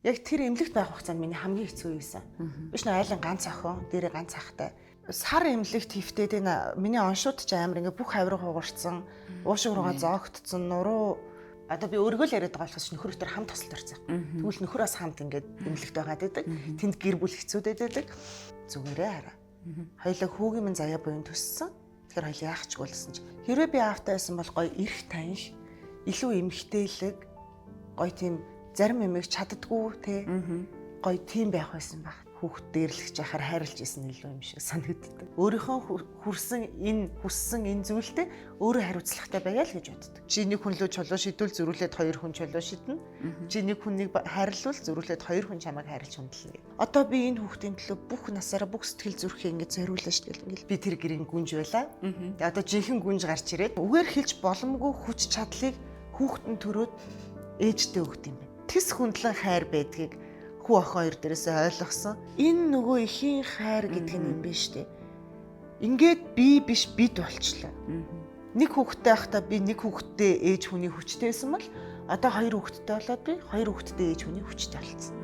Яг тэр эмнэлэгт байх хугацаанд миний хамгийн хэцүү байсан. Биш нөө айлын ганц охин, дээрээ ганц ахтай. Сар эмнэлэгт хөвтөөд энэ миний оншууд ч амар ингээ бүх авирга хугарцсан, уушиг руугаа зоогдсон, нуруу одоо би өөрийгөө л яриад байгаа болохоос нөхөр төр хамт тосолд орсон. Тэгвэл нөхөр бас хамт ингээд эмнэлэгт байгаад байдаг. Тэнд гэр бүл хэцүүдэд байдаг. Зүгээрээ хараа. Хоёлаа хүүгийн минь заяа буян төссөн. Тэгэхээр хоёлаа яах ч гэсэн чи. Хэрвээ би аавтай байсан бол гоё эрх таньш, илүү эмгтээлэг, гоё тийм зарим юмыг чаддггүй те. Гоё тийм байх байсан баг. Хүүхд дээрлэж яхаар хайрлаж исэн илүү юм шиг санагддаг. Өөрийнхөө хүрсэн энэ хүссэн энэ зүйлдээ өөрөө хариуцлагатай байя л гэж боддог. Чи нэг хүн лөө чулуу шидвэл зөрүүлээд хоёр хүн чулуу шиднэ. Чи нэг хүнийг хайрлавал зөрүүлээд хоёр хүн чамайг хайрлж хүндлэнэ гэх. Одоо би энэ хүүхдийн төлөө бүх насаараа бүх сэтгэл зүрхээ ингэж зориулаа шүү дээ. Ингээл би тэр гэрийн гүнж байла. Тэгээ одоо жинхэнэ гүнж гарч ирээд үгээр хэлж боломгүй хүч чадлыг хүүхдэн төрөөд ээжтэй өгд юм байна. Тэс хүндлэн хайр байдгийг хүү охин хоёр дээрээсээ ойлгосон. Энэ нөгөө ихийн хайр гэдэг нь юм биш үү? Ингээд би биш бид болчлоо. Нэг хүүхэдтэй байхдаа би нэг хүүхэдтэй ээж хүний хүчтэй байсан бол одоо хоёр хүүхэдтэй болоод би хоёр хүүхэдтэй ээж хүний хүчтэй болцсон.